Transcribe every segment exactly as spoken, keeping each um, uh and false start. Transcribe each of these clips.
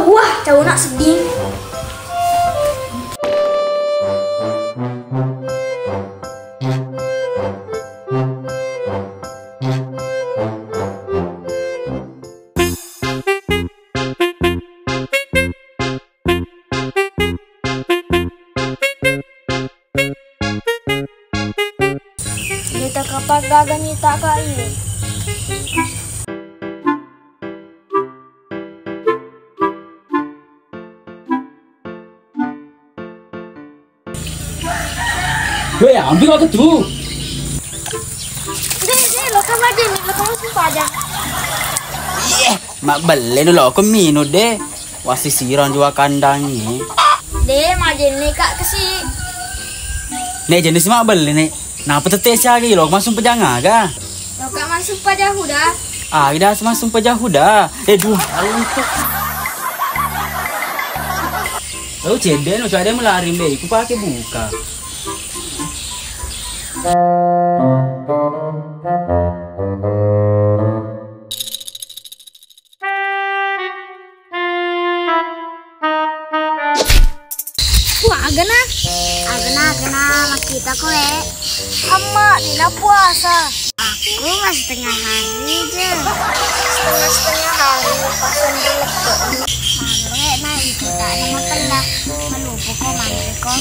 Wah, cauna sedding. Kita kapang gaga nyita ka iye. Weh, ambil waktu tu. Deh, deh, lo kan aja nih, lo kan langsung pada. Iye, mabbelle dulu aku minum deh. Wasi sirang jua kandangi. Deh, majenne kak kesi. Nek jenis mabbelle nek. Napa tette siagi lo masuk pejanga ga? Lo kak masuk pajahu dah. Ah, ida masuk pajahu dah. Eh, duh, aluntuk. Lo cedde no, cedde melari mbe, ku pake buka. Wah, agana. Agana, agana, makkita koe. Amma, dina puasa. Aku masih tengah hari je. Setengah-setengah hari, pasang dulu. Mangre, nah, itu tak ada makan lah. Malupo ko, mangre ko.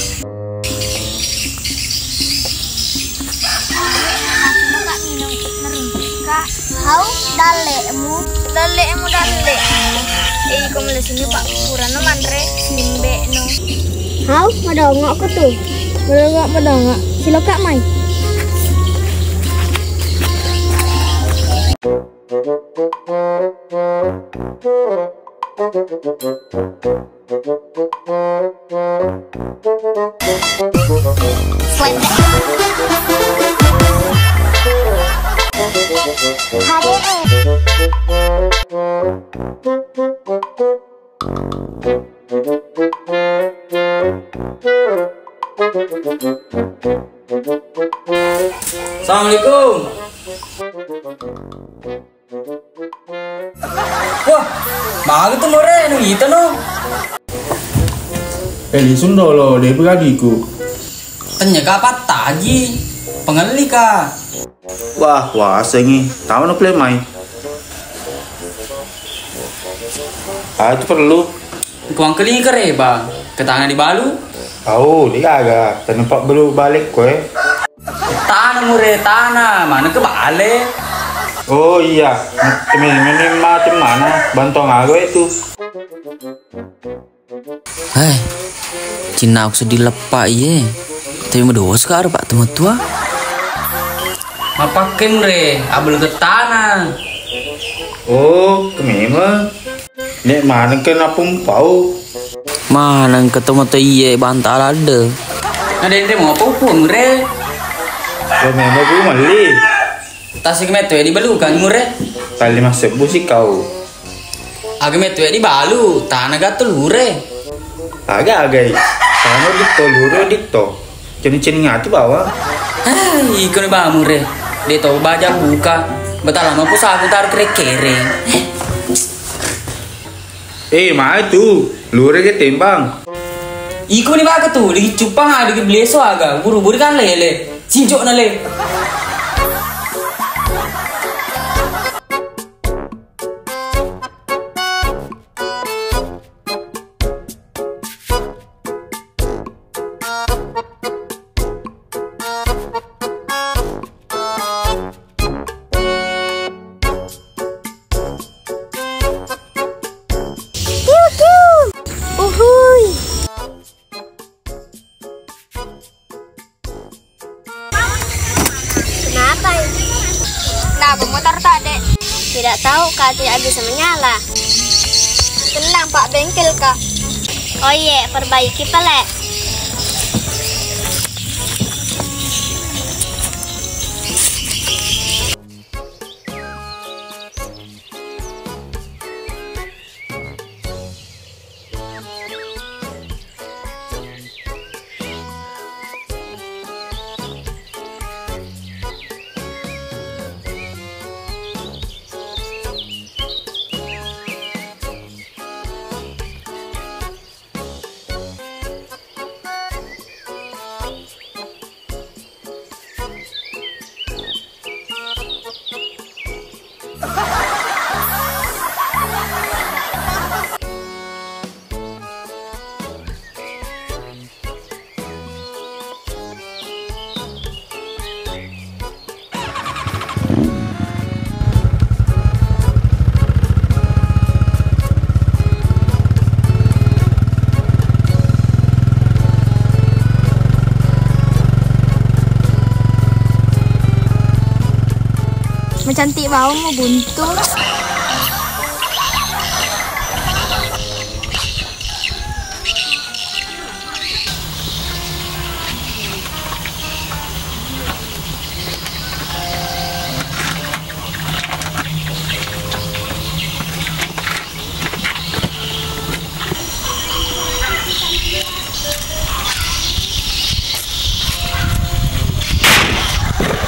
Kak, minum, meruntuk, Kak. Hau, dalle'mu. Dalle'mu, dalle'mu. Eh, iko mulai sini, Pak. Purana manre, simbe no. Hau, madongo' ko tu. Madongo', madongo'. Siloka' mai. Assalamualaikum. Wah, maga tu more, nu ita no. Eh, lisung dolo, de' pegagiku. Tanya ka pattaji, pengelli ka. Wah, wasengi. Tama no klemai. Ah, itu perlu. Kuangkelingi kereba, ketana dibalu. Au, degaga, tennepa belu balekko e. Tana mure, tana, mana ke bale? Oh iya, temen-temen macam mana? Bantong aga itu. Hei, cinna aku sedih lepa iye. Tapi medosa ka aru pak temetua. Mapakke mure, abel ketana. Oh, kemema. Nek maneng ke napung pau. Maneng ke tomato iye banta ladde. Nadenre mau apa upung re? Lo memang bu meli. Tasik metu ya dibalukan mure. Tali masebbu si kau. Aga metu ya dibalu, tana gatul hure. Aga agai. Tana ditto luro ditto. Ceni-ceni ngatu bawa. Hei, iko ni bamure. De' to baja buka. Betala mampu saku taruh kere-kere. Eh, mai tu. Lure ke tembang. Iko ni baka tu, lagi cupang aga, lagi beli eso aga. Buru-buru kan lele. Sincok na le. Kiu, kiu. Uhuy. Motor tak, Dek? Tidak tahu, Kak, tidak bisa menyala. Tenang, Pak, bengkel, Kak. Oh iye, perbaiki pale. Macantik bawang mau buntu.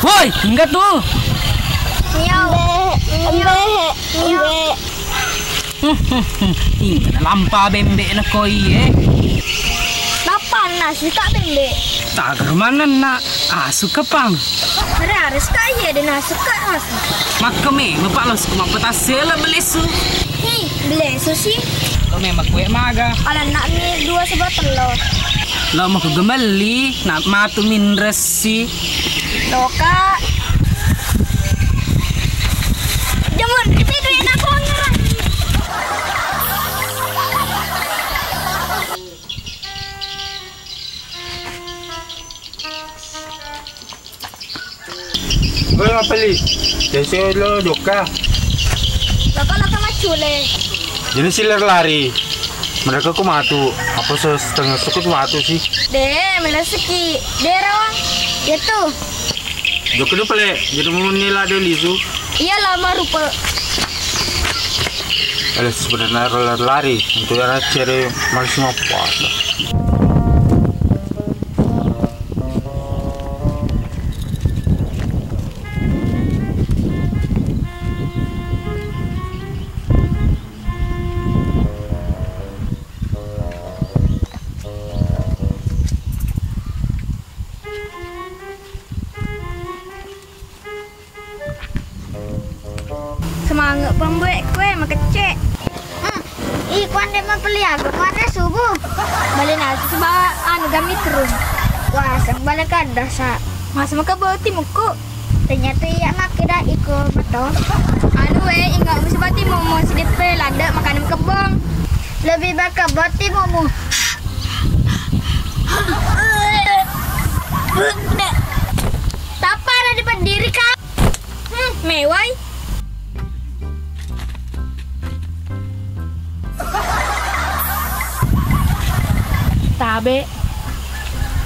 Woi, enggak tuh. Miau. Embe, embe, embe. Inna lampa bembe na koi e. Nappa nasu ka bembe. Tagar mana na asu kepang. Harus ka iya de nasu ka asu. Makkeme, bapak lo suku mappetasela belesu. Hi, belesu sih. Lo memang kue maga. Ala nak mi dua sebab telur. Lo mau ke gemelli, nak matu minres. Si. Loka. Jaman, itu enak banget. Oi, mapeli. Dese lo jokka. Loka, loka macule. Jadi siler lari. Mereka ku matu. Apa se-, setengah suku tu matu sih? De, meleseki. De, rawang. Ya tuh. Jokka dulu pale. Jadi mau nila de lisu. Iya, lama rupa. Ada sebenarnya lari-lari. Untuk yang cere masih ngapa? Semangat pembuat kue makecek. Hmm. Ih, kuande mapeli aga kuande subuh. Balik nasi sebab anu gami terus. Wah, sang balik ada sa. Masa maka boti muku. Ternyata iya makkeda iko mato. Anu we, ingat musi bati momo sideppe ladde makan kebong. Lebih bakal bati momo. Tappa ada di pendiri kau. Hmm, mewai. Tabe.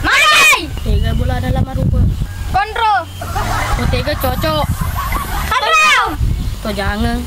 Mai! Tega bola dalam rupa. Konro. Oh, tega cocok. Konro. To jangan.